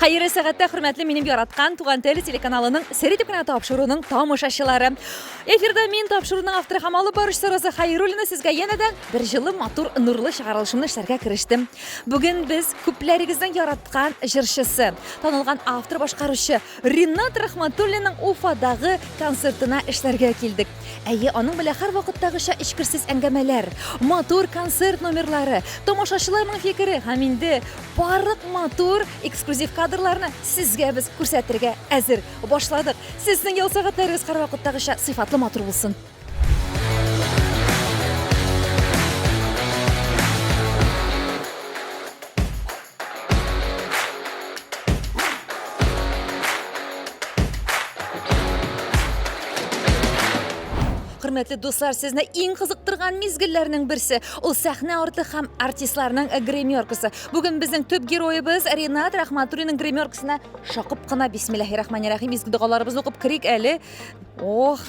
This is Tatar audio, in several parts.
Хәерле сәгатьтә, хөрмәтле минем яраткан Туган тел телеканалының Сер итеп кенә тапшыруының тамашачылары. Эфирда мин тапшыруның авторы һәм алып баручысы Роза Хәйруллина сезгә янәдән бер җылы, матур, нурлы чыгарылышымны эшләргә керештем. Бүген без күпләрегезнең яраткан җырчысы, танылган автор башкаручы Ринат Рахматуллинның Уфадагы концертына эшләргә килдек. Әйе, аның белән һәрвакыттагыча эчкерсез әңгәмәләр, матур концерт номерлары, тамашачыларның фикере һәм инде барлык матур эксклюзив кадрларны сезгә без күрсәтергә әзер. Башладык. Сезнең ял сәгатьләрегез һәрвакыттагыча сыйфатлы матур булсын. Хөрмәтле дуслар, сезне иң кызыктырган мизгелләрнең берсе ул сәхнә арты һәм артистларның гримеркасы. Бүген безнең төп героебыз Ринат Рахматуллинның гримеркасына шакып кына бисмиллаһи рахмани рахим изге догаларыбызны укып керик әле. Ох,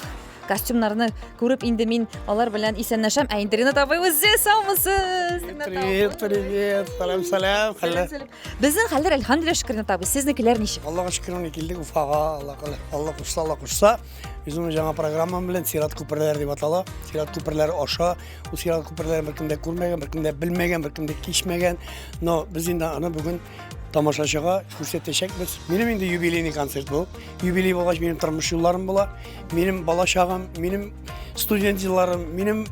костюмнарны күреп инде мин алар белән исәнләшәм. Ә инде Ринат абый үзе саумысыз? Привет, привет, сәлам, сәлам. Хәлләр. Безнең хәлләр әлхәмдүлилләһ шөкер, Ринат абый. Сезнекеләр ничек? Аллага шөкер, менә килдек Уфага. Алла Алла кушса, Алла кушса. Үземнең яңа программам белән Сират күперләре дип атала. Сират күперләре аша. Ул сират күперләрен беркем дә күрмәгән, беркем дә белмәгән, беркем дә кичмәгән. Но без инде аны бүген тамашачыга күрсәтәчәкбез. Минем инде юбилейный концерт бу. Юбилей булгач, минем тормыш юлларым була. Минем балачагым, минем студент елларым, минем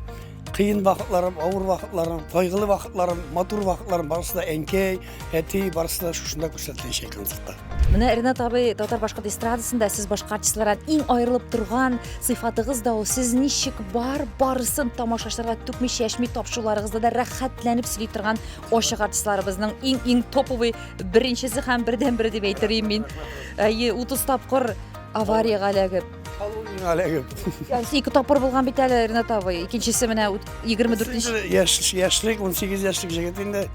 кыен вакытларым, авыр вакытларым, кайгылы вакытларым, матур вакытларым барысы да әнкәй, әти, барысы да шушында күрсәтеләчәк концертта. Менә Ренат абый, татар башкорт эстрадасында сез башка артистлардан иң аерылып торган сыйфатыгыз да ул. Сез ничек бар, барысын тамашачыларга түкми чәчми тапшыруларыгызда да рәхәтләнеп сөйли торган ачык артистларыбызның иң-иң топовый беренчесе һәм бердәнбере дип әйтер идем мин. Әйе, 30 тапкыр авариягә эләгеп. Колониягә эләгеп. Янсы ике тапкыр булган бит әле, Ренат абый. Икенчесе менә 24 Яшь, яшьлек, 18 яшьлек җегет инде.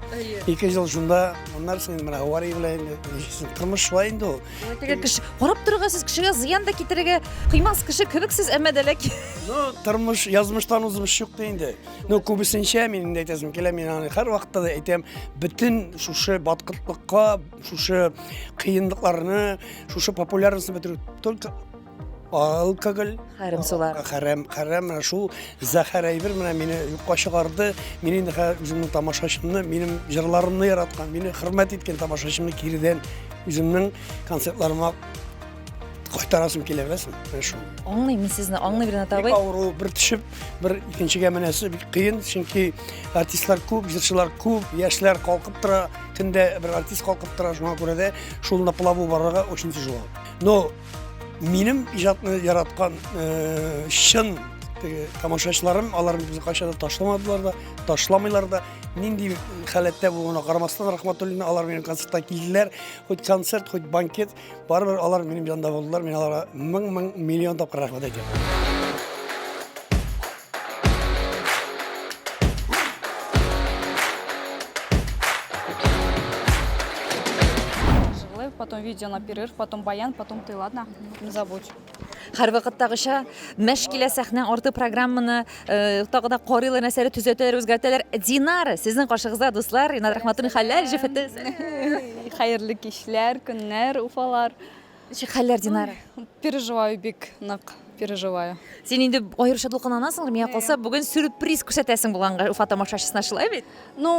Ике ел шунда, аннан соң менә авария белән инде. Ничесен, тормыш шулай инде ул. Теге кеше, карап торырга сез кешегә зыян да китерергә кыймас кеше кебек сез, әмма дә ләкин. Ну, тормыш, язмыштан узмыш юк та инде. Ну, күбесенчә мин инде әйтәсем килә, мин аны һәрвакытта да әйтәм, бөтен шушы баткынлыкка, шушы кыенлыкларны, шушы популярностьны бетерү только алкоголь, хәрәм сулар. Хәрәм, хәрәм, менә шул зәһәр әйбер менә мине юкка чыгарды. Мин инде хәзер үземнең тамашачымны, минем җырларымны яраткан, мине хөрмәт иткән тамашачымны киредән үземнең концертларыма кайтарасым килә, беләсеңме? Менә шул. Аңлыйм мин сезне, аңлыйм, Ренат абый. Бик авыру, бер төшеп, бер икенчегә менәсе бик кыен, чөнки артистлар күп, җырчылар күп, яшьләр калкып тора, көндә бер артист калкып тора, шуңа күрә дә шул на плаву барырга очень тяжело. Но минем иҗатны яраткан э, чын теге тамашачыларым, алар безне кайчан да ташламадылар да, ташламыйлар да. Нинди халәттә булуына карамастан, Рахматуллина, алар минем концертка килделәр. Хоть концерт, хоть банкет, Барыбер алар минем янда булдылар, мин аларга мең-мең миллион тапкыр рәхмәт әйтәм. Потом видео на перерыв, потом баян, потом ты, ладно? Не забудь. Һәрвакыттагыча мәш килә сәхнә арты программаны э, тагы да карыйлар, нәрсәләр төзәтәләр, үзгәртәләр. Динара, сезнең каршыгызда, дуслар, Ринат Рахматуллин хәләл җефете. Хәерле кичләр, көннәр, Уфалар. Ничек хәлләр, Динара? Переживаю бик нык, переживаю. Син инде аеруча дулкынланасың, миңа калса, бүген сюрприз күрсәтәсең булганга Уфа тамашачысына, шулай бит? Ну,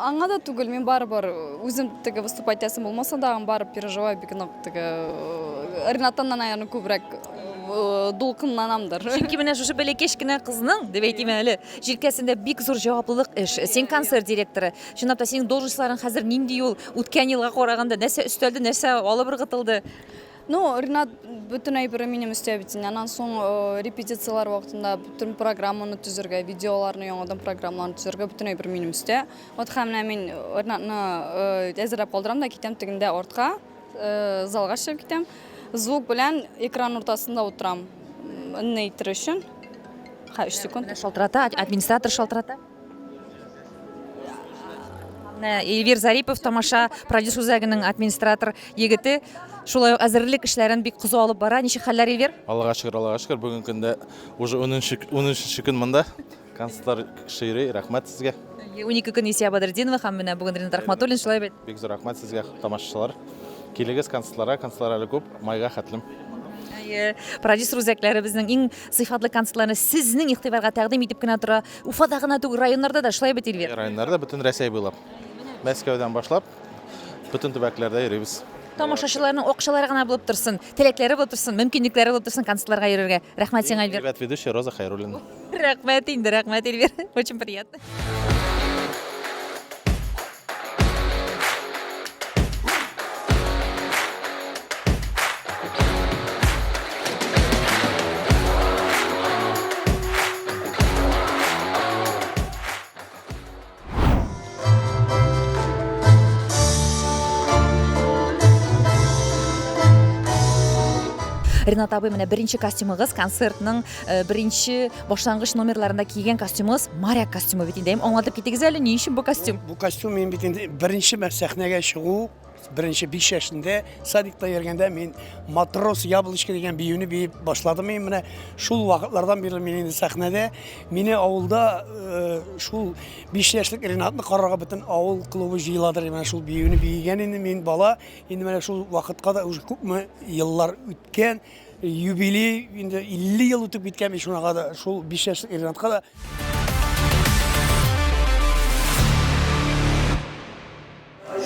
аңа да түгел, мин барыбер үзем теге выступать итәсем булмаса да, барып переживаю бик нык теге э, Ренаттан да, наверное, күбрәк э, дулкынланамдыр. Чөнки менә шушы бәләкәч кенә кызның, дип әйтим әле, җилкәсендә бик зур җаваплылык эш. Син концерт директоры. Чынлап та синең должностьларың хәзер нинди ул? Үткән елга караганда нәрсә өстәлде, нәрсә алып ыргытылды? Ну, Ренат бөтен әйбере минем өстә бит инде. Аннан соң э, репетицияләр вакытында бөтен программаны төзергә, видеоларны яңадан программаларны төзергә бөтен әйбер минем өстә. Вот һәм менә мин Ренатны э, әзерләп калдырам да китәм тегендә артка, э, залга чыгып китәм. Звук белән экран уртасында утырам. Ни әйтер өчен. Ха, 3 секунд. Шалтырата, администратор шалтырата. Менә Эльвир Зарипов тамаша продюсер үзәгенең администратор егете. Шулай ук әзерлек эшләрен бик кызу алып бара. Ничек хәлләр, Эльвир? Аллага шөкер, Аллага шөкер. Бүгенге көндә уже 13 13 көн монда. Концертлар кеше йөри. Рәхмәт сезгә. 12 көн Исия Бадретдинова һәм менә бүген Ринат Рахматуллин, шулай бит? Бик зур рәхмәт сезгә, тамашачылар. Килегез концертларга, концертлар әле күп, майга хәтлем. Әйе, продюсер үзәкләре безнең иң сыйфатлы концертларны сезнең игътибарга тәкъдим итеп кенә тора. Уфада гына түгел, районнарда да шулай бит, Эльвир? Районнарда, бөтен Рәсәй буйлап. Мәскәүдән башлап, бөтен төбәкләрдә йөрибез. Тамашачыларның акчалары гына булып торсын, теләкләре булып торсын, мөмкинлекләре булып торсын концертларга йөрергә. Рәхмәт сиңа, Эльвир. Ребят, ведущая Роза Хайруллина. Рәхмәт инде, рәхмәт, Эльвир. Очень приятно. Ренат абый, менә беренче костюмыгыз концертның э, беренче башлангыч номерларында кигән костюмыгыз моряк костюмы бит инде. Аңлатып китегез әле, ни өчен бу костюм? Бу костюм мин бит инде беренче сәхнәгә чыгу Беренче 5 яшендә садикта йөргәндә мин Матрос яблочко дигән биюне биеп башладым. Мин менә шул вакытлардан бирле мин инде сәхнәдә. Мине авылда э, шул 5 яшьлек Ренатны карарга бөтен авыл клубы җыеладыр. Менә шул биюне биегән инде мин бала. Инде менә шул вакытка да уже күпме еллар үткән. Юбилей инде 50 ел үтеп киткән мин шунага да шул 5 яшьлек Ренатка да.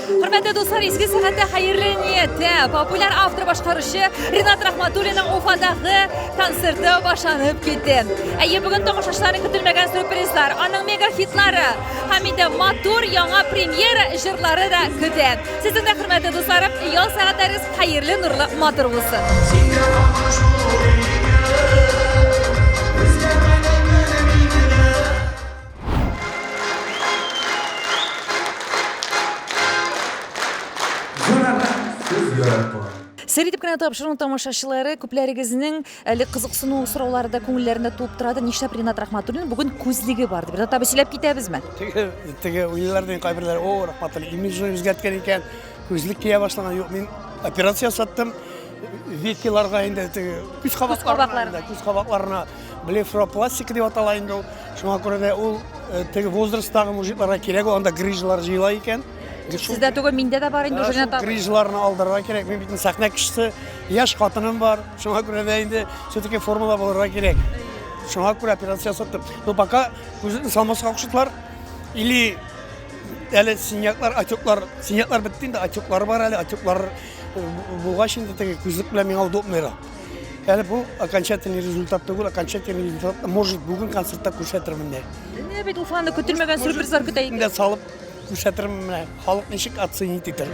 Хөрмәтле дуслар, изге сәгатьтә хәерле нияттә популяр автор башкаручы Ренат Рахматуллинның Уфадагы концерты башланып китте. Әйе, бүген тамашачыларны көтелмәгән сюрпризлар, аның мега хитлары һәм инде матур яңа премьера җырлары да көтә. Сезнең дә, хөрмәтле дусларым, ял сәгатьләрегез хәерле, нурлы, матур булсын. Сер итеп кенә тапшыруның тамашачылары күпләрегезнең әле кызыксыну сораулары да күңелләрендә туып торады. Нишләп Ринат Рахматуллин бүген күзлеге бар дип. Ринат абый сөйләп китәбезме? Теге теге уйлар дигән кайберләре, о, Рахматуллин имиджын үзгәрткән икән, күзлек кия башлаган. Юк, мин операция ясаттым. Векиларга инде теге күз кабакларына, күз кабакларына Блефропластика дип атала инде ул. Шуңа күрә дә ул э, теге возрасттагы мужикларга кирәк ул, анда грыжалар җыела икән. Сездә түгел, миндә дә бар инде уже Ренат абый. Грыжаларны алдырырга кирәк. Мин бит сәхнә кешесе, яшь хатыным бар. Шуңа күрә дә инде все-таки формада булырга кирәк. Шуңа күрә операция ясаттым. Но пока күзне салмаска куштылар. Или әле синяклар, отеклар, синяклар бетте инде, отеклар бар әле, отеклар э, булгач инде теге күзлек белән миңа удобныйрак. Әле бу окончательный результат түгел, окончательный результат, может, бүген концертта күрсәтермен дә. Менә бит Уфаны көтелмәгән сюрпризлар көтә икән. Дә салып күрсәтермен менә, халык ничек оценить итер.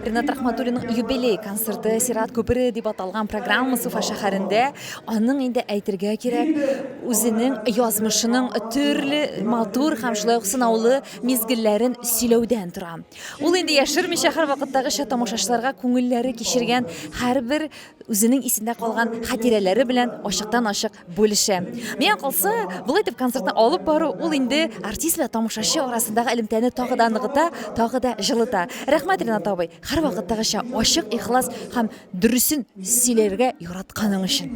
Ренат Рахматуллинның юбилей концерты Сират күпере дип аталган программасы Уфа шәһәрендә. Аның инде әйтергә кирәк, үзенең язмышының төрле матур һәм шулай ук сынаулы мизгелләрен сөйләүдән тора. Ул инде яшермичә һәрвакыттагыча тамашачыларга күңелләре кичергән һәрбер үзенең исендә калган хатирәләре белән ачыктан-ачык бүлешә. Миңа калса, болай итеп концертны алып бару, ул инде артист белән тамашачы арасындагы элемтәне тагы да ныгыта, тагы да җылыта. Рәхмәт, Ренат абый, һәрвакыттагыча ачык, ихлас һәм дөресен сөйләргә яратканың өчен.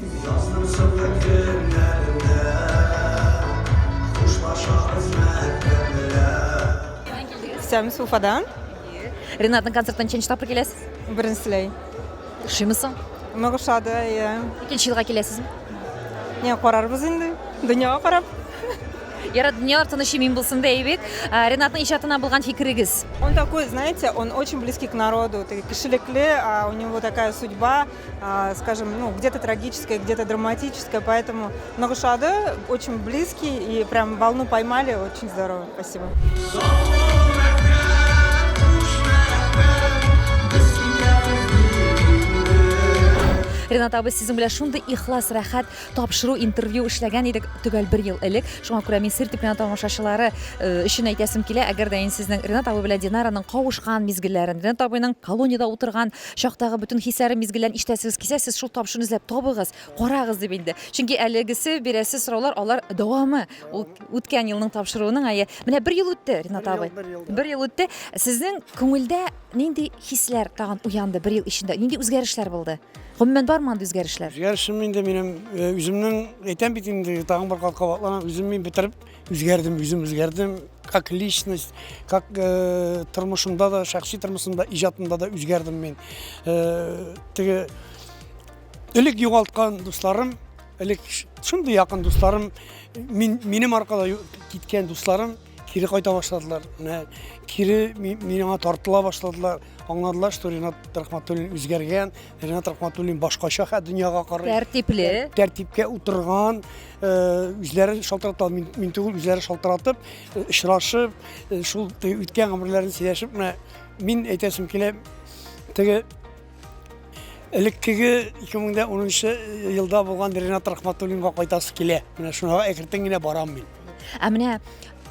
Сәмс Уфадан. Ренатның концертын ничәнче тапкыр киләсез? Беренчеләй. Ошыймы соң? Нык ошады, иә. Икенче елга киләсезме? Не, карарбыз инде. Дөньяга карап. Ярар, дөньялар тыныч имин булсын да әйбәт. Ренатның иҗатына булган фикерегез? Он такой, знаете, он очень близкий к народу, кешелекле, а у него такая судьба, скажем, ну, где-то трагическая, где-то драматическая, поэтому нык ошады, очень близкий и прям волну поймали, очень здорово, спасибо. Ренат абый, сезнең белән шундый ихлас, рәхәт тапшыру, интервью эшләгән идек төгәл бер ел элек. Шуңа күрә мин сер дип кенә тамашачылары э, өчен әйтәсем килә, әгәр дә инде сезнең Ренат абый белән Динараның кавышкан мизгелләрен, Ренат абыйның колониядә утырган чактагы бөтен хисләрен, мизгелләрен ишетәсегез килсә, сез шул тапшыруны эзләп табыгыз, карагыз дип инде. Чөнки әлегесе бирәсе сораулар алар дәвамы. Ул үткән елның тапшыруының әйе. Менә бер ел үтте, Ренат абый. Бер ел үтте. Сезнең күңелдә нинди хисләр тагын уянды бер ел эчендә? Нинди үзгәрешләр булды? Гомумән бармы андый үзгәрешләр? Үзгәрешем инде минем э, үземнең әйтәм бит инде тагын бер кат кабатланам, үзем мин бетереп үзгәрдем, үзем үзгәрдем как личность, как э, тормышымда да, шәхси тормышымда, иҗатымда да үзгәрдем мин. Э, теге элек югалткан дусларым, элек шундый якын дусларым, мин минем аркада киткән дусларым кире кайта башладылар. Менә кире миңа тартыла башладылар. Аңладылар, что Ренат Рахматуллин үзгәргән, Ренат Рахматуллин башкача хә дөньяга карый. Тәртипле. Тәртипкә утырган, э, үзләре шалтырата, мин, мин түгел, үзләре шалтыратып, э, очрашып, э, шул үткән гомерләрен сөйләшеп, менә мин әйтәсем килә, теге элеккеге 2010 елда булган Ренат Рахматуллинга кайтасы килә. Менә шуңа әкертен генә барам мин. Ә менә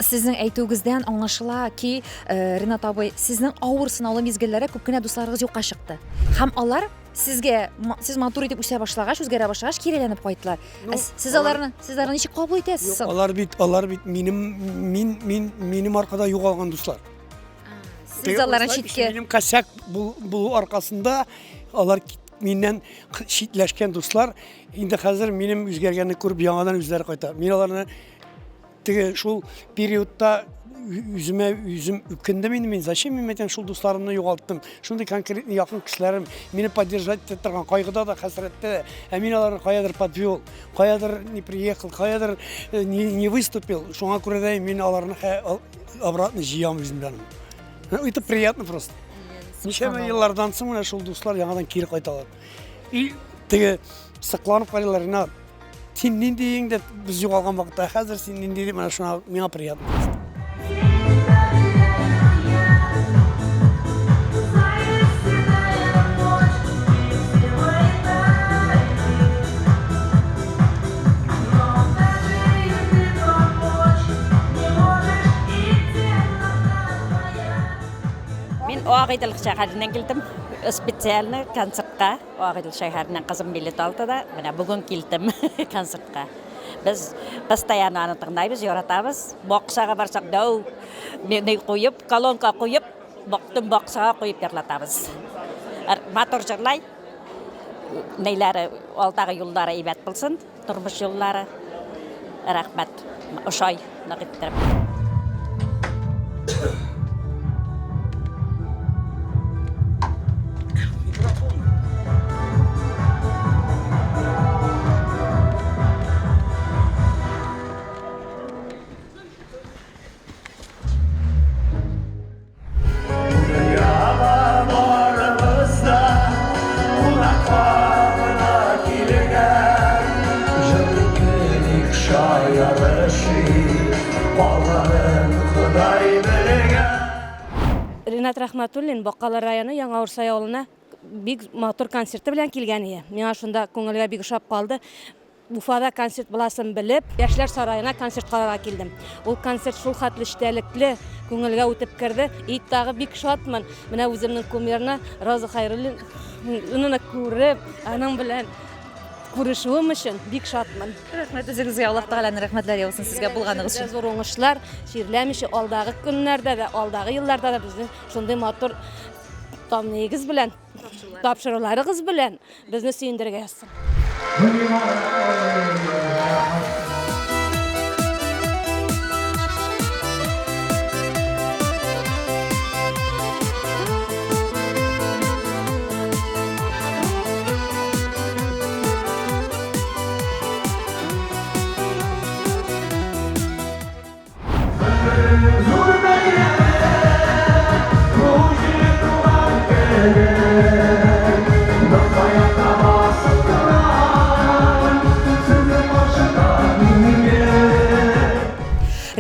сезнең әйтүегездән аңлашыла ки, э, Ренат абый, сезнең авыр сынаулы мизгелләрдә күп кенә дусларыгыз юкка чыкты. Һәм алар сезгә сез матур итеп үсә башлагач, үзгәрә башлагач, киреләнеп кайттылар. Ну, ә сез аларны, сез аларны ничек кабул итәсез соң? Алар бит, алар бит минем мин мин минем аркада югалган дуслар. Сез аларны читкә. Минем косяк булу аркасында алар миннән читләшкән дуслар инде хәзер минем үзгәргәнне күреп яңадан үзләре кайта. Мин аларны теге шул периодта үземә үзем үкендем инде мин зачем мин әйтәм шул дусларымны югалттым шундый конкретный якын кешеләрем мине поддержать итә торган кайгыда да хәсрәттә дә ә мин аларны каядыр подвел каядыр не приехал каядыр э, не, не выступил шуңа күрә дә мин аларны обратно җыям үзем белән ну, это приятно просто ничәмә еллардан соң менә шул дуслар яңадан кире кайталар и теге сокланып карыйлар менә син ниндиең дә без югалган вакытта хәзер син нинди дип менә шуңа миңа приятно. Мин Агыйдел шәһәреннән килдем. Специально концертка Агыйдел шәһәреннән кызым билет алды да, менә бүген килдем концертка. Без постоянно аны тыңлайбыз, яратабыз. Бакчага барсак, дәү ни куеп, колонка куеп, бактым бакчага куеп йырлатабыз. Матур җырлай. Ниләре, алдагы юллары әйбәт булсын, тормыш юллары. Рәхмәт. Ошай нык иттереп. Ринат Рахматуллин Бакалы районы Яңа Урсай авылына бик матур концерты белән килгән иде. Миңа шунда күңелгә бик ошап калды. Уфада концерт буласын белеп, Яшьләр сараена концерт карарга килдем. Ул концерт шул хәтле эчтәлекле, күңелгә үтеп керде. И тагы бик шатмын. Менә үземнең кумирны Роза Хәйруллинаны күреп, аның белән күрешүем өчен бик шатмын. Рәхмәт үзегезгә, Аллаһ Тәгаләнең рәхмәтләре яусын сезгә булганыгыз өчен. Зур уңышлар, чирләмичә алдагы көннәрдә дә, алдагы елларда да безне шундый матур тамныегыз белән Тапшыруларыгыз белән безне сөендерергә язсын.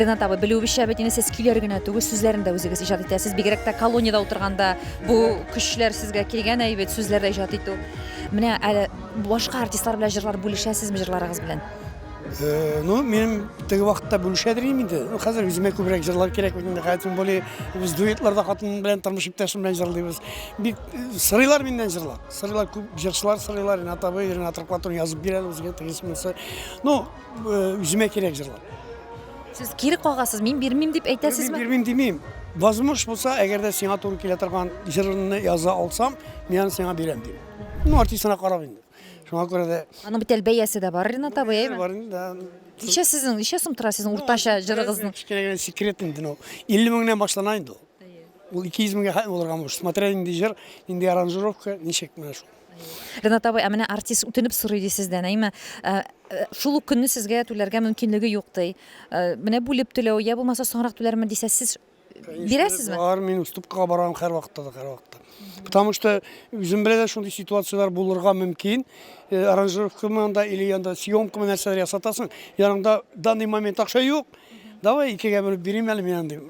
Ренат абый, белүебезчә бит инде сез көйләр генә түгел, сүзләрен дә үзегез иҗат итәсез. Бигрәк тә колониядә утырганда бу көчләр сезгә килгән әйбәт сүзләр дә иҗат итү. Менә әле башка артистлар белән җырлар бүлешәсезме җырларыгыз белән? Э, ну, минем теге вакытта бүлешәдер идем инде. Ну, хәзер үземә күбрәк җырлар кирәк бит инде. Хәзер тем более без дуэтларда хатын белән, тормыш иптәшем белән җырлыйбыз. Бик э, сорыйлар миннән җырлар. Сорыйлар, күп җырчылар сорыйлар. Ренат абый, Ренат Рахматуллин язып бирә үзгә тегесе монысы. Ну, э, үземә кирәк җырлар. Сез кире кагасыз, мин бирмим дип әйтәсезме? Мин бирмим димим. Возможно булса, әгәр дә сиңа туры килә торган җырны яза алсам, мин аны сиңа бирәм дим. Ну, артистына карап инде. Шуңа күрә дә Аның бит әле бәясе дә бар, Ренат абый, әйеме? Бар инде, да. Ничә сезнең, ничә сум тора сезнең уртача җырыгызның? Кечкенә генә секрет инде, ну. 50 меңнән башлана инде ул. Ул 200 меңгә хәтле булырга мөмкин. Смотря нинди җыр, нинди аранжировка, ничек менә шул. Ренат абый, ә менә артист үтенеп сорый ди сездән, әйме? Ә, э, шул ук көнне сезгә түләргә мөмкинлеге юк ди. Э, менә бүлеп түләү, я булмаса соңрак түләрмен дисә, сез бирәсезме? Бар, мин уступкага барам һәрвакытта да, һәрвакытта. Потому что үзем белә дә шундый ситуацияләр булырга мөмкин. Э, аранжировкамы анда или анда съемкамы нәрсәләр ясатасың, яныңда данный момент акча юк. Давай икегә бүлеп бирим әле мин андый.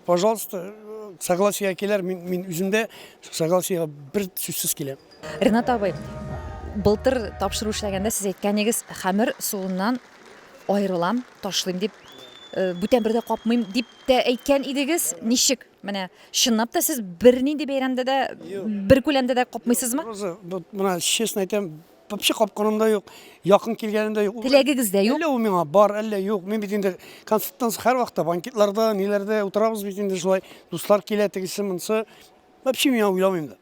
Пожалуйста, согласиегә килер, мин, мин үзем дә согласиегә бер сүзсез киләм. Ренат абый, былтыр тапшыру эшләгәндә сез әйткәнегез, хәмер суыннан аерылам, ташлыйм дип, э, бүтән бер дә капмыйм дип тә әйткән идегез. Ничек? Менә чынлап та сез бернинди бәйрәмдә дә, бер күләмдә дә капмыйсызмы? Роза, вот менә честно әйтәм, Вообще капканым да юк, якын килгәнем дә юк. Теләгегез дә юк? Әллә ул миңа бар, әллә юк. Мин бит инде концерттан соң һәрвакытта банкетларда, ниләрдә утырабыз бит инде шулай. Дуслар килә, тегесе, монысы. Вообще мин уйламыйм да.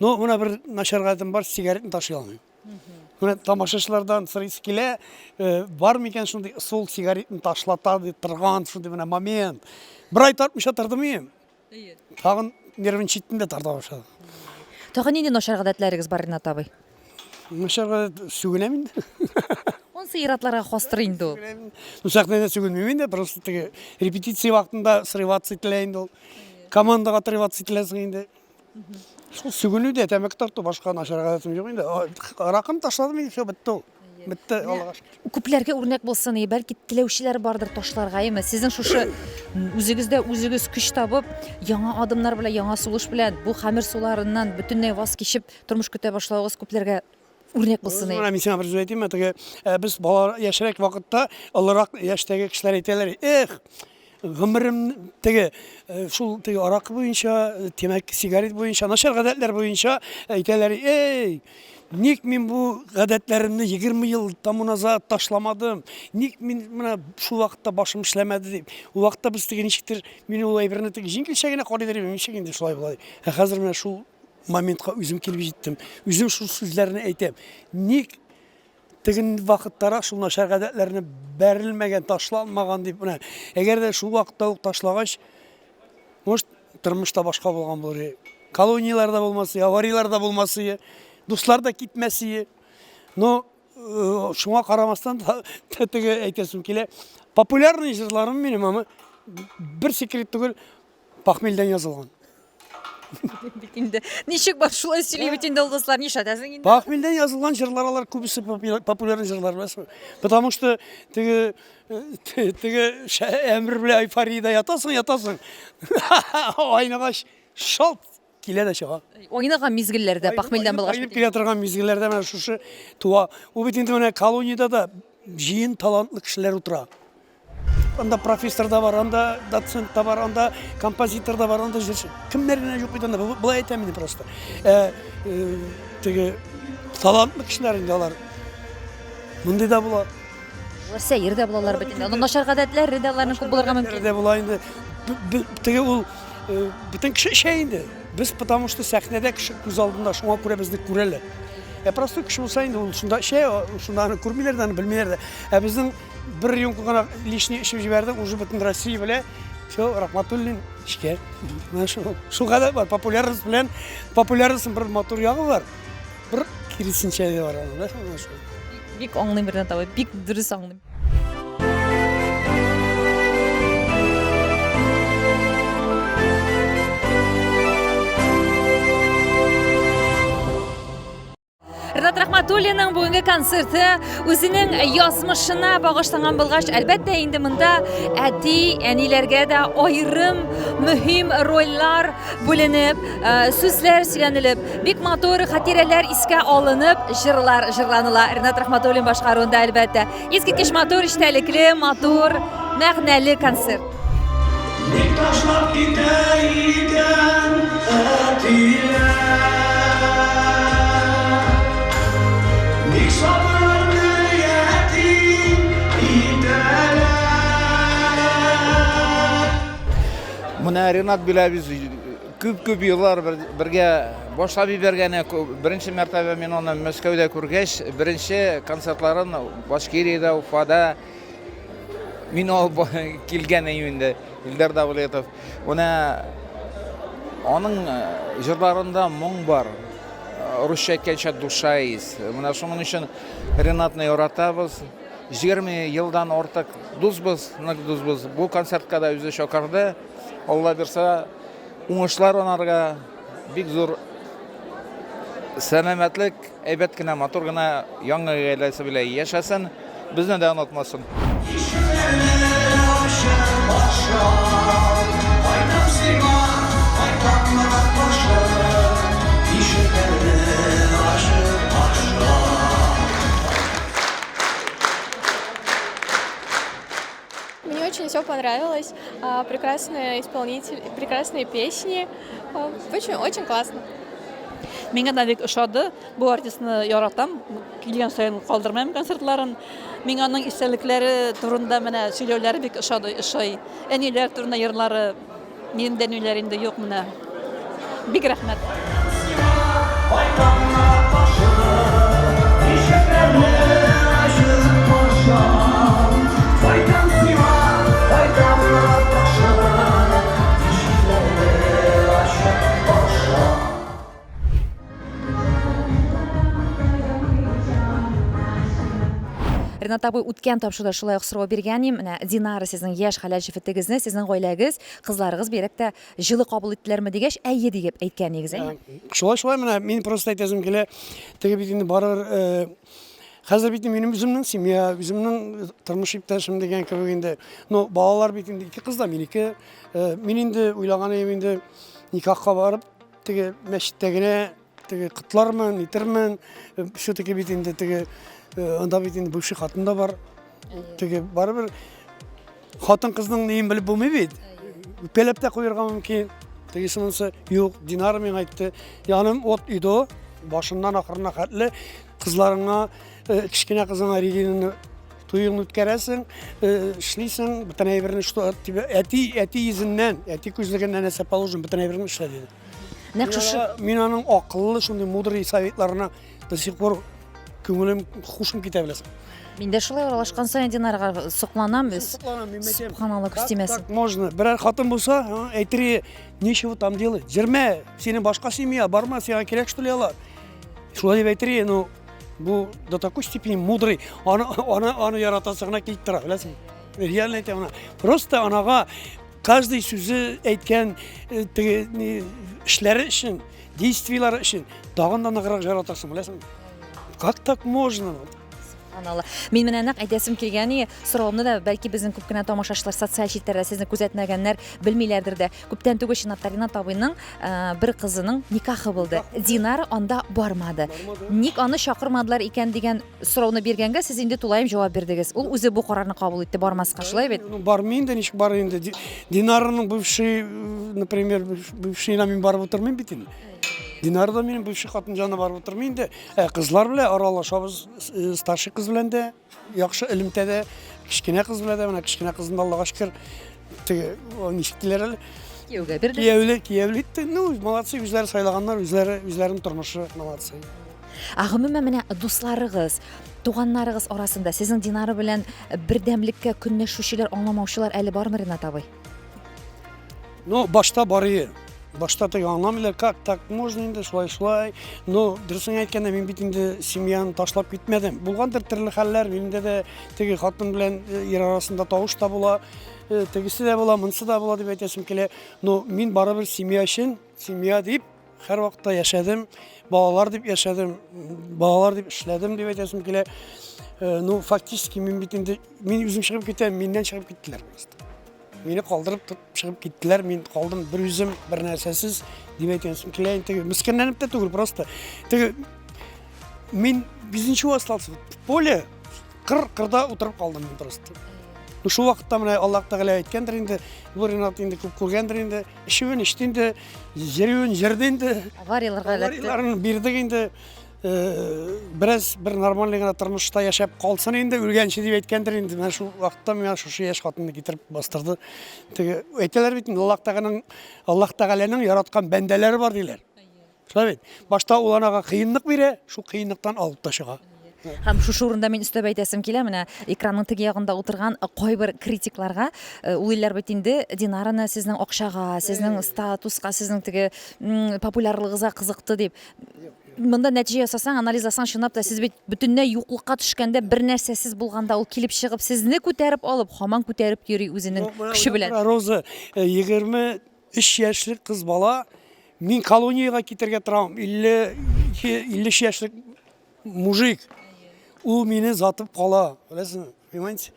Но менә бер начар гадәтем бар, сигаретны ташлый алмыйм. Менә тамашачылардан сорыйсы килә, э, бар микән шундый ысул сигаретны ташлата дип торган шундый менә момент. Бер ай тартмыйча тордым мин. Тагын нервничать иттем дә тарта башладым. Тагын нинди начар гадәтләрегез бар, Ринат абый? Начар гадәт сүгенәм инде. Монсы ир-атларга хастыр инде ул. Ну, сәхнәдә сүгенмим инде, просто теге репетиция вакытында срываться ителә инде ул. Командага отрываться ителәсең инде. Шул сүгенү дә, тәмәке тарту башка начар гадәтем юк инде. Аракыны ташладым инде, все, бетте ул. Бетте, Аллага шөкер. Күпләргә үрнәк булсын, и, бәлки теләүчеләр бардыр ташларга, әйеме? Сезнең шушы үзегездә үзегез көч табып, яңа адымнар белән, яңа сулыш белән бу хәмер суларыннан бөтенләй ваз кичеп тормыш көтә башлавыгыз күпләргә үрнәк булсын. Менә мин сиңа бер сүз әйтимме, теге э, без бала яшьрәк вакытта олырак яшьтәге кешеләр әйтәләр, эх, гомерем теге э, шул теге аракы буенча, э, тәмәке, сигарет буенча, начар гадәтләр буенча әйтәләр, эй, ник мин бу гадәтләремне 20 ел тому назад ташламадым, ник мин менә шул вакытта башым эшләмәде дип. Ул вакытта без теге ничектер, мин ул әйберне теге җиңелчә генә карыйдыр идем, ничек инде шулай була дип. Ә хәзер менә шул моментка үзем килеп җиттем. Үзем шул сүзләрне әйтәм. Ник Теген вакыттарак шул начар гадәтләрне бәрелмәгән, ташланмаган дип менә. Әгәр дә шул вакытта ук ташлагач, может, тормыш та башка булган булыр иде. Колонияләр дә булмас иде, аварияләр дә булмас иде, дуслар да китмәс иде. Но э, шуңа карамастан теге әйтәсем килә, популярный җырларым минем аны бер секрет түгел, Похмельдән язылган. Бит инде ничек бар шулай сөйли бит инде ул дуслар, нишләтәсең инде? Похмельдән язылган җырлар алар күбесе популярный җырлар беләсеңме? Потому что теге э, теге әмер белән эйфориядә ятасың, ятасың. Айнагач шалт килә дә чыга. Айнаган мизгелләрдә похмельдән булгач. Айнып килә торган мизгелләрдә менә шушы туа. Ул бит инде менә колониядә дә җыен талантлы кешеләр утыра. Анда профессор да бар, анда доцент та бар, анда композитор да бар, анда җырчы. Кемнәр генә юк бит анда. Болай әйтәм инде просто. Ә, э, теге талантлы кешеләр инде алар. Мондый да була. Алар сәер дә булалар бит инде. Аның начар гадәтләре дә аларның күп булырга мөмкин. Дә була инде. Теге ул э, бөтен кеше эчә инде. Без потому что сәхнәдә кеше күз алдында, шуңа күрә безне күрәләр. Ә простой кеше булса инде ул шунда эчә, шунда аны күрмиләр дә, аны белмиләр дә. Ә безнең Бер рюмка гына лишний эчеп җибәрдем, уже бөтен Россия белә. Все, Рахматуллин эчкә. Менә шул. Шул кадәр бар. Популярность белән популярностьның бер матур ягы бар. Бер киресенчә дә бар аның, беләсеңме шул. Бик аңлыйм, Ренат абый, бик дөрес аңлыйм. Ренат Рахматуллинның бүгенге концерты үзенең язмышына багышланган булгач, әлбәттә инде монда әти, әниләргә дә аерым мөһим рольләр бүленеп, э, сүзләр сөйләнелеп, бик матур хатирәләр искә алынып, җырлар җырланыла. Ренат Рахматуллин башкаруында әлбәттә. Искиткеч матур, эчтәлекле, матур, мәгънәле концерт. Ник ташлап китә икән әтиләр? Ник сабырны ятим итәләр? Менә Ренат белән без күп-күп еллар бергә башлап җибәргән. Беренче мәртәбә мин аны Мәскәүдә күргәч, беренче концертларын Башкириядә, Уфада мин алып килгән идем инде, Илдар Давлетов. Менә аның җырларында моң бар. Русча әйткәнчә, душа есть. Менә шуның өчен Ренатны яратабыз. 20 елдан артык дусбыз, нык дусбыз. Бу концертка да үзе чакырды. Алла бирса, уңышлар анарга, бик зур сәламәтлек, әйбәт кенә, матур гына яңа гаиләсе белән яшәсен, безне дә онытмасын. Мне очень все понравилось. Прекрасные исполнители, прекрасные песни. Очень, очень классно. Миңа да бик ошады. Бу артистны яратам. Килгән саен калдырмыйм концертларын. Миңа аның истәлекләре турында менә сөйләүләре бик ошады, ошый. Әниләр турында йырлары. Минем дә әниләр инде юк менә. Бик рәхмәт. Ренат абый, үткән тапшыруда шулай ук сорау биргән идем. Менә Динара сезнең яшь хәләл җефетегезне, сезнең гаиләгез, кызларыгыз бигрәк тә җылы кабул иттеләрме дигәч, әйе диеп әйткән идегез, әйе? Шулай, шулай менә мин просто әйтәсем килә, теге бит инде барыбер э, хәзер бит минем үземнең семья, үземнең тормыш иптәшем дигән кебек инде. Ну, балалар бит инде ике кыз да минеке. Э, мин инде уйлаган идем инде никахка барып, теге мәчеттә генә теге котлармын, нитермен. Э, все-таки бит инде теге э, анда бит инде бывший хатын да бар. Теге барыбер хатын кызның неен белеп булмый бит. Үпкәләп тә куярга мөмкин. Тегесе монысы юк, Динара миңа әйтте. Яным от и до, башыннан ахырына хәтле кызларыңа, э, кечкенә кызыңа Регинаны туеңны үткәрәсең, э, эшлисең, бөтен әйберне что тебе әти, әти йөзеннән, әти күзлегеннән нәрсә положен, бөтен әйберне эшлә диде. Нәкъ шушы Мин аның акыллы, шундый мудрый советларына до сих пор күңелем хушым китә беләсең. Мин дә шулай аралашкан саен Динарга сокланам. Сокланам, мин әйтәм. Субханалла, күз Как тимәсен. так можно? Берәр хатын булса, әйтер, нечего там делать. Җөрмә, синең башка семья, барма, сиңа кирәк что ли алар? Шулай дип әйтер, ну, бу до такой степени мудрый, аны, аны, аны яратасы гына килеп тора, беләсең. Реально әйтәм, ана. Просто анага каждый сүзе әйткән э, теге ни, эшләре өчен, действиеләре өчен тагын да ныграк яратасың, беләсеңме? Как так можно? Субханалла. Мин менә нәкъ әйтәсем килгән и соравымны да бәлки безнең күп кенә тамашачылар социаль челтәрдә сезне күзәтмәгәннәр, белмиләрдер дә. Күптән түгел чынлап та Ринат абыйның э, бер кызының никахы булды. Динара анда бармады. Ник аны чакырмадылар икән дигән сорауны биргәнгә сез инде тулаем җавап бирдегез. Ул үзе бу карарны кабул итте бармаска, шулай бит? Ну, бармый инде, ничек барыр инде. Динараның бывший, например, бывшийына мин барып утырмыйм бит инде. Динара да минем бывший хатын янына барып утырмый инде. Ә кызлар белән аралашабыз, э, старший кыз белән дә, яхшы элемтәдә, кечкенә кыз белән дә, менә кечкенә кызны да Аллага шөкер, теге, ничек диләр әле? Кияүгә бирде. Кияүле, кияүле итте. Ну, молодцы, үзләре сайлаганнар, үзләре, үзләренең тормышы, молодцы. Ә гомумән менә дусларыгыз, туганнарыгыз арасында сезнең Динара белән бердәмлеккә көнләшүчеләр, аңламаучылар әле бармы, Ренат абый? Ну, башта бар иде. Башта теге аңламыйлар, как так можно инде, шулай шулай. Но дөресен әйткәндә, мин бит инде семьяны ташлап китмәдем. Булгандыр төрле хәлләр, миндә дә теге хатын белән э, ир арасында тавыш та була, э, тегесе дә була, монысы да була дип әйтәсем килә. Но мин барыбер семья өчен, семья дип. Һәрвакытта яшәдем, балалар дип яшәдем, балалар дип эшләдем дип әйтәсем килә. Э, ну, фактически мин бит инде, мин үзем чыгып китәм, миннән чыгып киттеләр просто. Мине калдырып торып чыгып киттеләр, мин калдым бер үзем, бер нәрсәсез дип әйтәсем килә. Инде теге мескенләнеп тә түгел, просто теге мин без ничего остался. В поле, кыр, кырда утырып калдым мин просто. Ну, шул вакытта менә Аллаһ Тәгалә әйткәндер инде, бу Ринат инде күп күргәндер инде. Эчүен эчте инде, йөрүен йөрде инде. Аварияләргә эләкте. Аварияләрен бирдек инде. Э, бераз бер нормальный гына тормышта яшәп калсын инде, үлгәнче дип әйткәндер инде. Менә шул вакытта миңа шушы яшь хатынны китереп бастырды. Теге әйтәләр бит инде, Аллаһ Тәгаләнең Аллаһ Тәгаләнең яраткан бәндәләре бар диләр. Шулай бит. Башта ул анага кыенлык бирә, шул кыенлыктан алып та чыга. Һәм шушы урында мин өстәп әйтәсем килә, менә экранның теге ягында утырган кайбер критикларга, э, уйлыйлар бит инде, Динараны сезнең акчага, сезнең статуска, сезнең теге популярлыгыгызга кызыкты дип. Монда нәтиҗә ясасаң, анализласаң, чынлап та сез бит бөтенләй юклыкка төшкәндә, бер нәрсәсез булганда ул килеп чыгып, сезне күтәреп алып, һаман күтәреп йөри үзенең көче белән. Роза, 23 яшьлек кыз бала Мин колониягә китәргә торам, 52, 53 яшьлек мужик. Ул мине затып кала, беләсеңме, понимаете?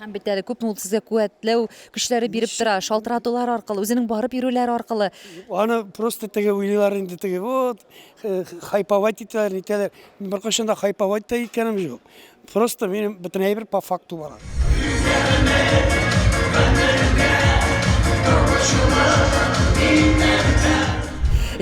Һәм бит әле күпме ул сезгә куәтләү көчләре биреп тора, шалтыратулар аркылы, үзенең барып йөрүләре аркылы. Аны просто теге уйлыйлар инде теге, вот, хайповать итәләр, нитәләр. Мин беркайчан да хайповать та иткәнем юк. Просто минем бөтен әйбер по факту бара.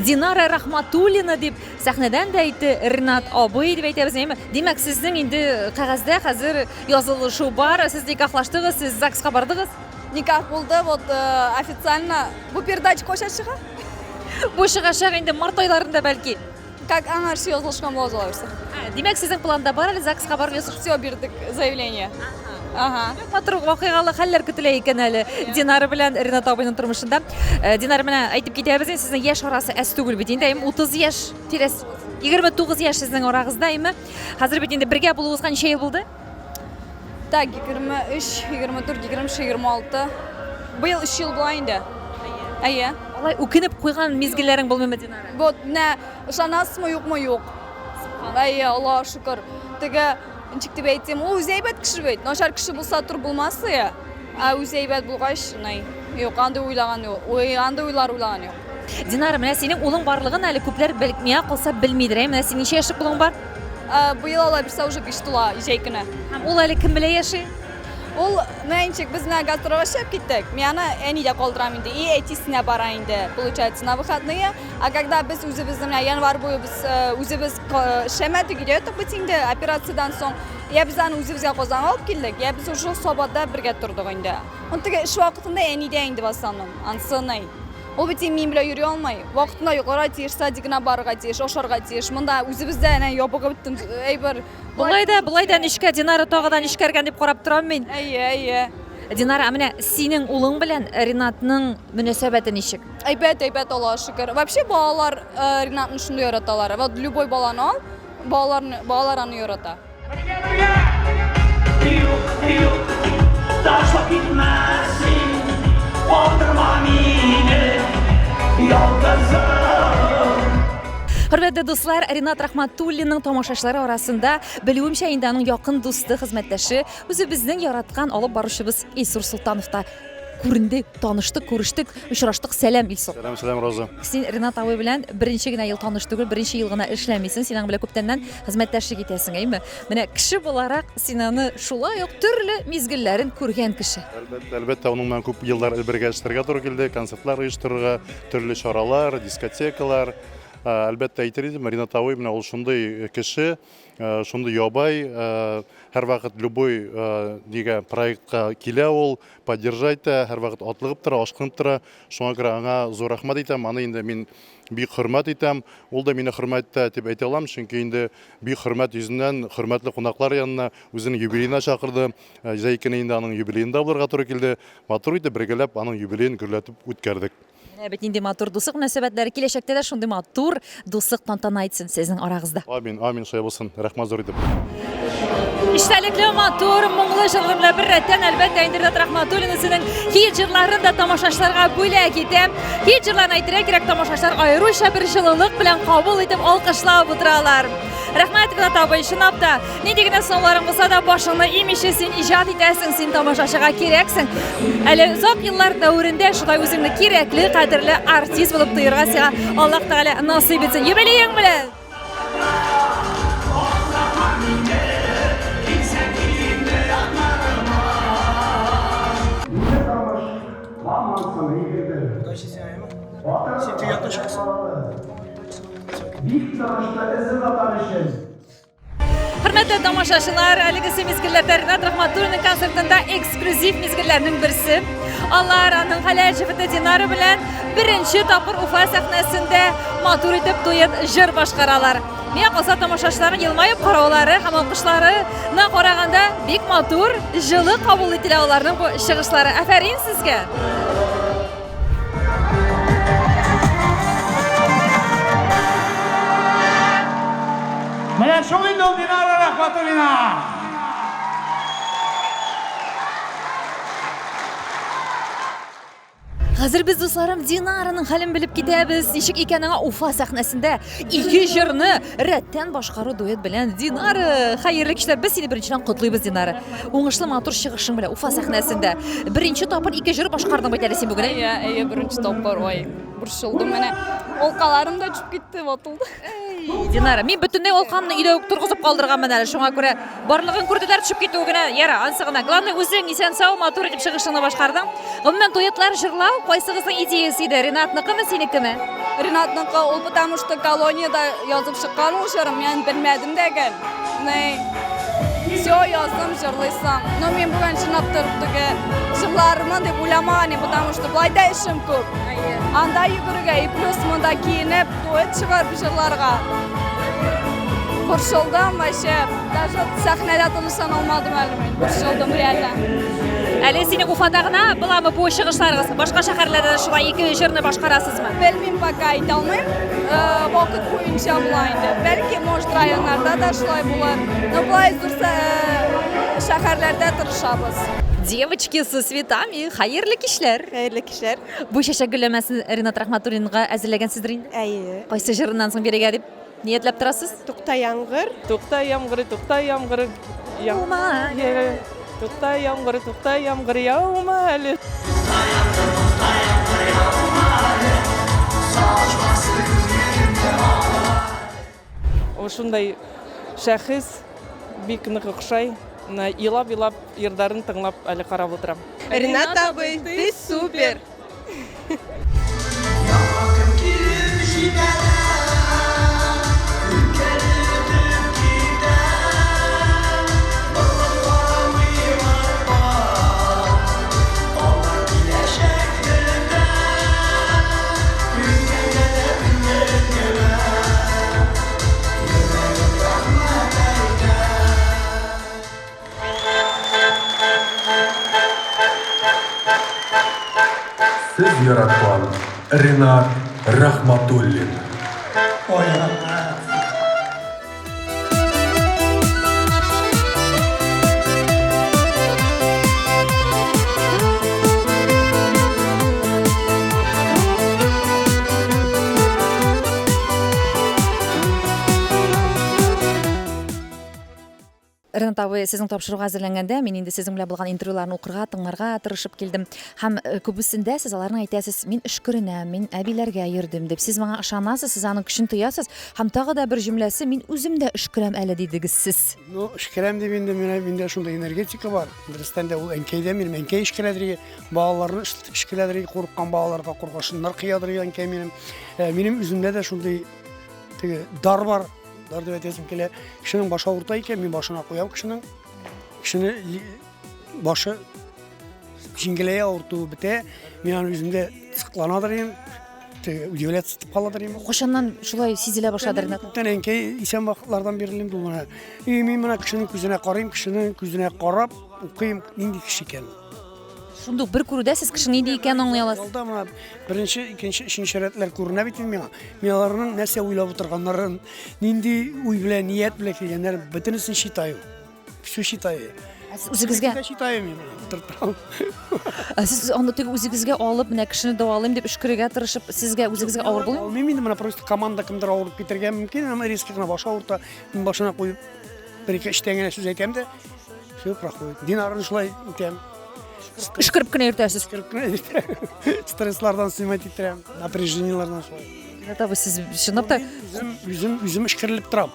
Динара Рахматуллина дип сәхнәдән дә әйтте Ринат абый дип әйтәбез, әйеме? Димәк, сезнең инде кәгазьдә хәзер язылышу бар, сез никахлаштыгыз, сез ЗАГСка бардыгыз? Никах булды, вот э, официально. Бу передача кайчан чыга? Бу чыгачак инде март айларында бәлки. Как аңарчы язылышкан була алабыз. Димәк, сезнең планда бар әле ЗАГСка барып языш. Все бирдек заявление. Ага. Матур вакыйгалы хәлләр көтелә икән әле Динара белән Ринат абыйның тормышында. Э, Динара менә әйтеп китәбез инде, сезнең яшь арасы әз түгел бит инде, әйме 30 яшь тирәсе. 29 яшь сезнең арагызда, әйме? Хәзер бит инде бергә булуыгызга ничә ел булды? Так, 23, 24, 25, 26. Быел 3 ел була инде. Әйе. Алай үкенеп куйган мизгелләрең булмыймы, Динара? Вот, менә ышанасызмы, юкмы, юк. Әйе, Аллага шөкер. Теге, ничек дип әйтим, ул үзе әйбәт кеше бит. Начар кеше булса тур булмас ие. Ә үзе әйбәт булгач, най, юк, андый уйлаган юк. Ой, андый уйлар уйлаган юк. Динара, менә синең улың барлыгын әле күпләр бел, миңа калса белмидер, әй, менә синең ничә яшьлек улың бар? Ә, быел алай бирсә уже 5 тула, җәй көне. Һәм ул әле кем белән яши? Ул, менә ничек, без менә гастрольгә чыгып киттек. Мин аны әнидә калдырам инде. И әтисенә бара инде, получается, на выходные. А когда без үзебезнең менә январь буе без э, үзебез э, эшләмәдек, өйдә яттык бит инде операциядән соң. Я без аны үзебезгә Казанга алып килдек, я без уже Сабада бергә тордык инде. Ул теге эш вакытында әнидә инде в основном, анысы ни. Ул бит инде минем белән йөри алмый. Вакытында йокларга тиеш, садигына барырга тиеш, ашарга тиеш. Монда үзебездә әнә ябыгып беттем, әйбер. Болай да, болай да нечкә, Динара тагы да нечкәргән дип карап торам мин. Әйе, әйе. Динара, ә менә синең улың белән Ринатның мөнәсәбәте ничек? Әйбәт, әйбәт, Аллага шөкер. Вообще балалар э, Ринатны шундый яраталар. Вот любой баланы ал, балаларны, балалар аны ярата. Юк, юк, ташлап китмә син, калдырма мине ялгызым. Хөрмәтле дуслар, Ринат Рахматуллинның тамашачылары арасында, белүемчә, инде аның якын дусты, хезмәттәше, үзебезнең яраткан алып баручыбыз Илсур Солтанов та күренде, таныштык, күрештек, очраштык. Сәлам, Илсур. Сәлам, сәлам, Роза. Син Ринат абый белән беренче генә ел таныш түгел, беренче ел гына эшләмисең, син аның белән күптәннән хезмәттәшлек итәсең, әйме? Менә кеше буларак син аны шулай ук төрле мизгелләрен күргән кеше. Әлбәттә, әлбәттә, аның белән күп еллар бергә эшләргә туры килде, концертлар оештырырга, төрле чаралар, дискотекалар. Әлбәттә, әйтер идем, Ринат абый менә ул шундый кеше, шундый ябай, һәрвакыт любой нигә проектка килә ул, поддержать итә, һәрвакыт атлыгып тора, ашкынып тора. Шуңа күрә аңа зур рәхмәт әйтәм. Аны инде мин бик хөрмәт итәм. Ул да мине хөрмәт итә дип әйтә алам, чөнки инде бик хөрмәт йөзеннән хөрмәтле кунаклар янына үзенең юбилеена чакырды. Җәй көне инде аның юбилеенда булырга туры килде. Матур итеп бергәләп аның юбилеен гөрләтеп үткәрдек. Менә бит нинди матур дуслык мөнәсәбәтләре. Киләчәктә дә шундый матур дуслык тантана итсен сезнең арагызда. Амин, амин, шулай булсын. Рәхмәт зур итеп. Эчтәлекле, матур, моңлы җырлар белән беррәттән, әлбәттә, инде Ринат Рахматуллин үзенең хит җырларын да тамашачыларга бүләк итә. Хит җырларын әйтергә кирәк, тамашачылар аеруча бер җылылык белән кабул итеп, алкышлап утыралар. Рәхмәт, Ринат абый, чынлап та, нинди генә сынауларың булса да, башыңны имичә син иҗат итәсең, син тамашачыга кирәксең. Әле озак еллар дәверендә шулай үзеңне кирәкле, кадерле артист булып тоерга сиңа Аллаһ Тәгалә насыйп итсен. Юбилеең белән! Бик тырышты эзен атар өчен. Хөрмәтле тамашачылар, әлеге мизгелләрдә Ринат Рахматуллинның концертында эксклюзив мизгелләрнең берсе. Алар аның хәләл җефете Динара белән беренче тапкыр Уфа сәхнәсендә матур итеп дуэт җыр башкаралар. Миңа калса тамашачыларның елмаеп караулары һәм алкышларына караганда бик матур, җылы кабул ителә аларның бу чыгышлары. Афәрин сезгә! Менә шул инде ул Динара Рахматуллина! Хәзер без, дусларым, Динараның хәлен белеп китәбез. Ничек икән аңа Уфа сәхнәсендә ике җырны рәттән башкару дуэт белән. Динара, хәерле кичләр. Без сине беренчедән котлыйбыз, Динара. Уңышлы матур чыгышың белән Уфа сәхнәсендә. Беренче тапкыр ике җыр башкардың бит әле син бүген. Әйе, әйе, беренче тапкыр. Ой, борчылдым менә. Алкаларым да төшеп китте, ватылды. Динара, мин бөтенләй алкамны өйдә үк торгызып калдырганмын әле, шуңа күрә барлыгын күрделәр, төшеп китүе генә, яра, ансы гына. Главное, үзең исән-сау, матур итеп чыгышыңны башкардың. Гомумән, дуэтлар җырлау кайсыгызның идеясе иде? Ренатныкымы, синекеме? Ренатныкы, ул потому что колониядә язып чыккан ул җырын, мин белмәдем дә гел. Ни, все яздым, җырлыйсың. Но мин бүген чынлап торып теге җырлармын дип уйламаган идем, потому что болай да эшем күп. Анда йөгерергә и плюс монда киенеп, дуэт чыгарып җырларга. Борчылдым вообще. Даже сәхнәдә тынычлана алмадым әле мин. Борчылдым реально. Әле синең Уфада гына буламы бу чыгышларыгыз? Башка шәһәрләрдә дә шулай ике җырны башкарасызмы? Белмим пока, әйтә алмыйм. Э, вакыт буенча була инде. Бәлки, может, районнарда да шулай булыр. Но болай зур э, шәһәрләрдә тырышабыз. Девочки со цветами, хәерле кичләр. Хәерле кичләр. Бу чәчәк гөлләмәсен Ренат Рахматуллинга әзерләгәнсездер инде? Әйе. Кайсы җырыннан соң бирергә дип ниятләп торасыз? Тукта яңгыр. Тукта яңгыр, тукта яңгыр. Яума әле. Тукта яңгыр, тукта яңгыр, яума әле. Ул шундай шәхес, бик нык охшай. Менә елап-елап йырдарын тыңлап әле карап утырам. Ренат абый, ты супер! Сез яраткан Ренат Рахматуллин. Ой, рәхмәт. Ренат абый, сезнең тапшыруга әзерләнгәндә, мин инде сезнең белән булган интервьюларны укырга, тыңларга тырышып килдем. Һәм э, күбесендә сез аларны әйтәсез, мин өшкеренәм, мин әбиләргә йөрдем дип. Сез моңа ышанасыз, сез аның көчен тоясыз. Һәм тагы да бер җөмләсе, мин үзем дә өшкерәм әле дидегез сез. Ну, өшкерәм дип инде менә миндә шундый энергетика бар. Дөрестән дә ул әнкәйдә минем әнкәй өшкерәдер, балаларны өшкерәдер, курыккан балаларга кургашыннар кыядыр әнкәй минем. Э, минем үземдә дә шундый теге дар бар. Дар дип әйтәсем килә. Кешенең башы авырта икән, мин башына куям кешенең. Кешене башы җиңеләя, авыртуы бетә. Мин аны үземдә сыкланадыр идем. Удивляться итеп каладыр идем. Кайчаннан шулай сизелә башлады, Ренат? Күптән әнкәй исән вакытлардан бирле инде ул менә. И мин менә кешенең күзенә карыйм, кешенең күзенә карап укыйм, нинди кеше икән. Шундук бер күрүдә сез кешенең нинди икәнен аңлый аласыз. Алда менә беренче, икенче, өченче рәтләр күренә бит инде миңа. Мин аларның нәрсә уйлап утырганнарын, нинди уй белән, ният белән килгәннәрен бөтенесен читаю. Все читаю. Ә сез үзегезгә читаю мин утырып торам. Ә сез аны теге үзегезгә алып, менә кешене дәвалыйм дип өшкерергә тырышып, сезгә үзегезгә авыр булмыймы? Алмыйм инде, менә просто команда кемдер авырып китергә мөмкин, һәм резко гына башы авырта, мин башына куеп бер-ике эчтән генә сүз әйтәм дә, все проходит. Динарны шулай итәм. Өшкереп кенә йөртәсез. Өшкереп кенә йөртәм. Стресслардан снимать иттерәм, напряжениелардан шулай. Ринат абый, сез чынлап та Үзем, үзем, үзем өшкерелеп торам.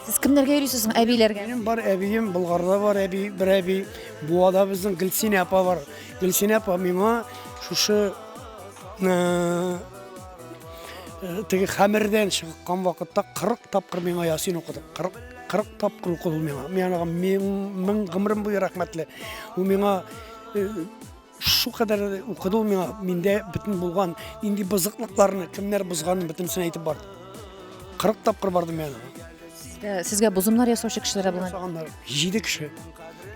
Сез кемнәргә йөрисез соң? Әбиләргә? Минем бар әбием, Болгарда бар әби, бер әби, Буада безнең Гөлсинә апа бар. Гөлсинә апа миңа шушы э, э, теге хәмердән чыккан вакытта 40 тапкыр миңа ясин укыды. 40 40 тапкыр укыды ул миңа. Мин аңа мең, мең гомерем буе рәхмәтле. Ул миңа э, Шу кадәр укыды ул миңа, миндә бөтен булган нинди бозыклыкларны, кемнәр бозганын бөтенесен әйтеп барды. 40 тапкыр бардым мин аңа. Сезгә, сезгә бозымнар ясаучы кешеләр булган. Ясаганнар 7 кеше.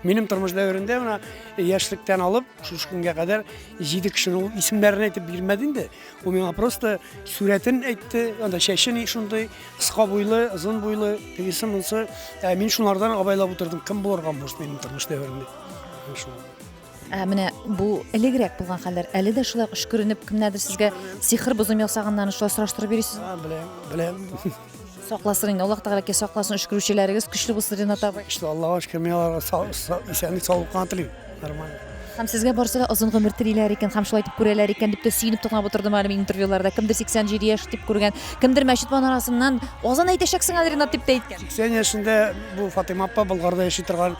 Минем тормыш дәверендә менә яшьлектән алып шушы көнгә кадәр 7 кешенең ул исемнәрен әйтеп бирмәде инде. Ул миңа просто сурәтен әйтте, анда чәче ни шундый, кыска буйлы, озын буйлы, тегесе монысы. Ә мин шунардан абайлап утырдым, кем булырга может минем тормыш дәверендә. Шул. Ә менә бу элегрәк булган хәлләр әле дә шулай өшкеренеп кемнәрдер сезгә сихер бозым ясаганнарын шулай сораштырып йөрисез? А, беләм, беләм. Сакласын инде, Аллаһ Тәгаләкә сакласын, өшкерүчеләрегез көчле булсын, Ринат абый. Көчле, Аллаһка шөкер, мин аларга исәнлек, саулык кына телим. Нормально. Һәм сезгә барысы да озын гомер телиләр икән, һәм шулай итеп күрәләр икән дип тә сөенеп тыңлап утырдым әле мин интервьюларда. Кемдер 87 яшь дип күргән, кемдер мәчет манарасыннан азан әйтәчәксең әле, Ринат дип тә әйткән. 80 яшендә бу Фатыйма апа Болгарда яши торган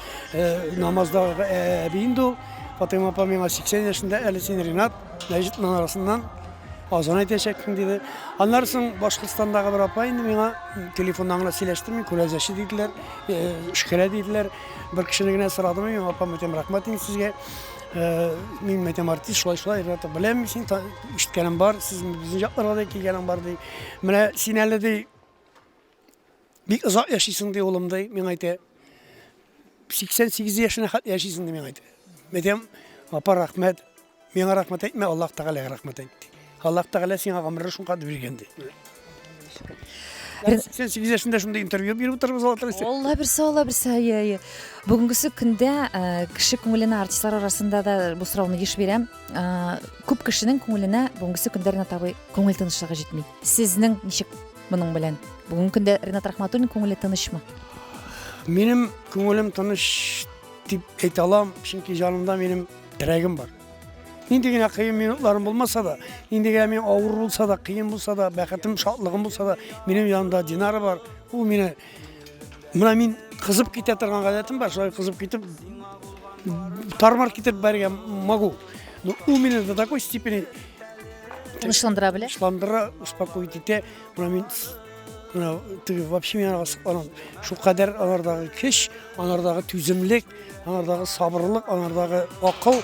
Намаздагы әби инде ул. Фатыйма апа миңа 80 яшендә, әле син Ринат, мәчет манарасыннан азан әйтәчәксең, диде. Аннары соң Башкортстандагы бер апа инде миңа телефоннан гына сөйләштем, мин күрәзәче диделәр, өшкерә диделәр. Бер кешене генә сорадым, мин апам әйтәм, рәхмәт инде сезгә. Мин әйтәм, артист, шулай шулай, Ринат, беләм мин сине, ишеткәнем бар, сез безнең якларга да килгәнең бар, ди. Менә син әле, ди, Бик озак яшисең, ди улым, ди, миңа әйтә. 88 яшенә хәтле яшисең, ди, миңа әйтә. Әйтәм, апа, рәхмәт. Миңа рәхмәт әйтмә, Аллаһ Тәгаләгә рәхмәт әйт, ди. Аллаһ Тәгалә сиңа гомерне шулкадәр биргән, ди. 88 яшендә шундый интервью биреп утырабыз, Алла теләсә. Алла бирсә, Алла бирсә, әйе, әйе. Бүгенгесе көндә э, кеше күңеленә артистлар арасында да бу сорауны еш бирәм. Э, күп кешенең күңеленә бүгенгесе көндә Ринат абый күңел тынычлыгы җитми. Сезнең ничек Моның белән бүгенге көндә Ринат Рахматуллин күңеле тынычмы? Минем күңелем тыныч дип әйтә алам, чөнки җанымда минем терәгем бар. Нинди генә кыен минутларым булмаса да, нинди генә мин авыр булса да, кыен булса да, бәхетем, шатлыгым булса да, минем янымда Динара бар. Ул мине менә мин кызып китә торган гадәтем бар, шулай кызып китеп тармар китереп бәргә могу. Но ул мине до такой степени Тынычландыра белә. Тынычландыра, успокоить итә. Менә мин менә теге вообще мин аңа сокланам. Шул кадәр алардагы көч, алардагы түземлек, алардагы сабырлык, алардагы акыл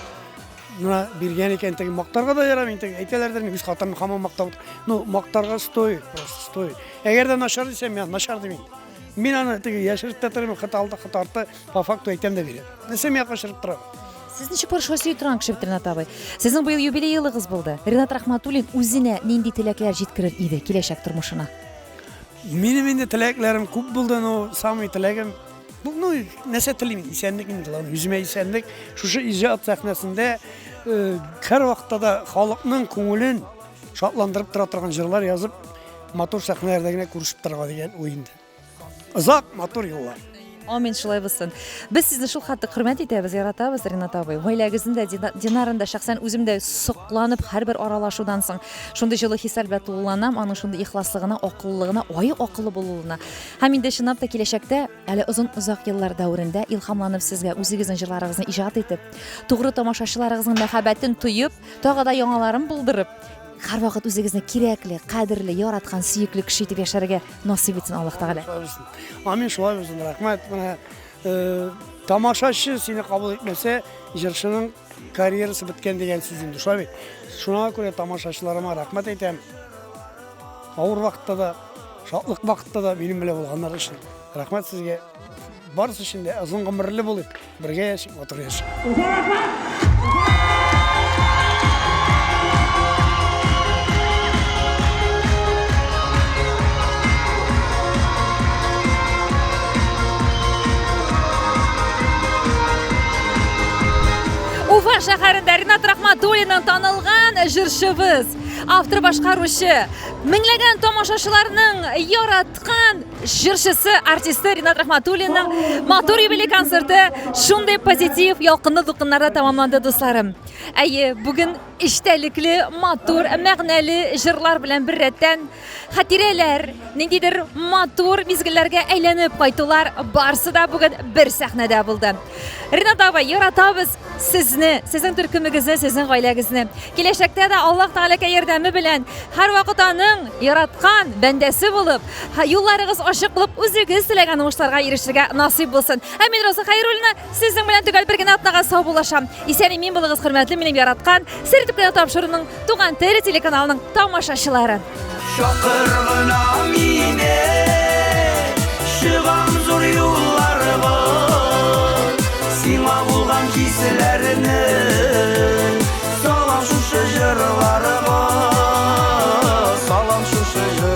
менә биргән икән теге мактарга да ярамый теге әйтәләрдер үз хатынын һаман мактап. Ну, мактарга стоит, просто стоит. Әгәр дә начар дисәм, мин начар дим инде. Мин аны теге яшереп тә тормыйм, хат алды, хат арты, по факту әйтәм дә бирәм. Нәрсә миңа кашырып тора? Сез ничек бар шулай сөйли торган кеше бит, Ринат абый. Сезнең быел юбилей елыгыз булды. Ринат Рахматуллин үзенә нинди теләкләр җиткерер иде киләчәк тормышына? Минем инде теләкләрем күп булды, но самый теләгем бу, ну, нәрсә телим, исәнлек инде, главное, үземә исәнлек. Шушы иҗат сәхнәсендә э, һәрвакытта да халыкның күңелен шатландырып тора торган җырлар язып, матур сәхнәләрдә генә күрешеп торырга дигән уй инде. Озак, матур еллар. Амин, шулай булсын. Без сезне шул хәтле хөрмәт итәбез, яратабыз, Ринат абый. Гаиләгезне дә, Динарын да, шәхсән үзем дә сокланып, һәрбер аралашудан соң шундый җылы хисләр белән тулыланам, аның шундый ихласлыгына, акыллылыгына, аек акыллы булуына. Һәм инде чынлап та киләчәктә әле озын-озак еллар дәверендә илһамланып сезгә үзегезнең җырларыгызны иҗат итеп, тугры тамашачыларыгызның мәхәббәтен тоеп, тагы да яңаларын булдырып, һәрвакыт үзегезне кирәкле, кадерле, яраткан, сөекле кеше итеп яшәргә насыйп итсен Аллаһ Тәгалә. Амин, шулай булсын. Рәхмәт. Менә э, тамашачы сине кабул итмәсә, җырчының карьерасы беткән дигән сүз инде, шулай бит. Шуңа күрә тамашачыларыма рәхмәт әйтәм. Авыр вакытта да, шатлык вакытта да минем белән булганнар өчен. Рәхмәт сезгә. Барысы өчен дә озын гомерле булыйк, бергә яшик, матур яшик. Рәхмәт! шәһәрендә Ринат Рахматуллинның танылган җырчыбыз, автор башкаручы, меңләгән тамашачыларның яраткан җырчысы, артисты Ринат Рахматуллинның матур юбилей концерты шундый позитив, ялкынлы дулкыннарда тәмамланды, дусларым. Әйе, бүген эчтәлекле, матур, мәгънәле җырлар белән беррәттән Хатирәләр, ниндидер матур мизгелләргә әйләнеп кайтулар барсы да бүген бер сәхнәдә булды. Ренат абый, яратабыз сезне, сезнең төркемегезне, сезнең гаиләгезне. Киләчәктә дә Аллаһ Тәгаләкә ярдәме белән һәрвакыт аның яраткан бәндәсе булып, юлларыгыз ачык булып, үзегез теләгән уңышларга ирешергә насыйп булсын. Ә мин Роза Хәйруллина сезнең белән төгәл бер генә атнага саубуллашам. Исән-имин булыгыз, хөрмәтле минем яраткан Сер итеп кенә тапшыруның Туган тел телеканалының тамашачылары. Чакыр гына мине, чыгам зур юлларга, сиңа булган хисләрне салам шушы җырларга, салам шушы җырларга.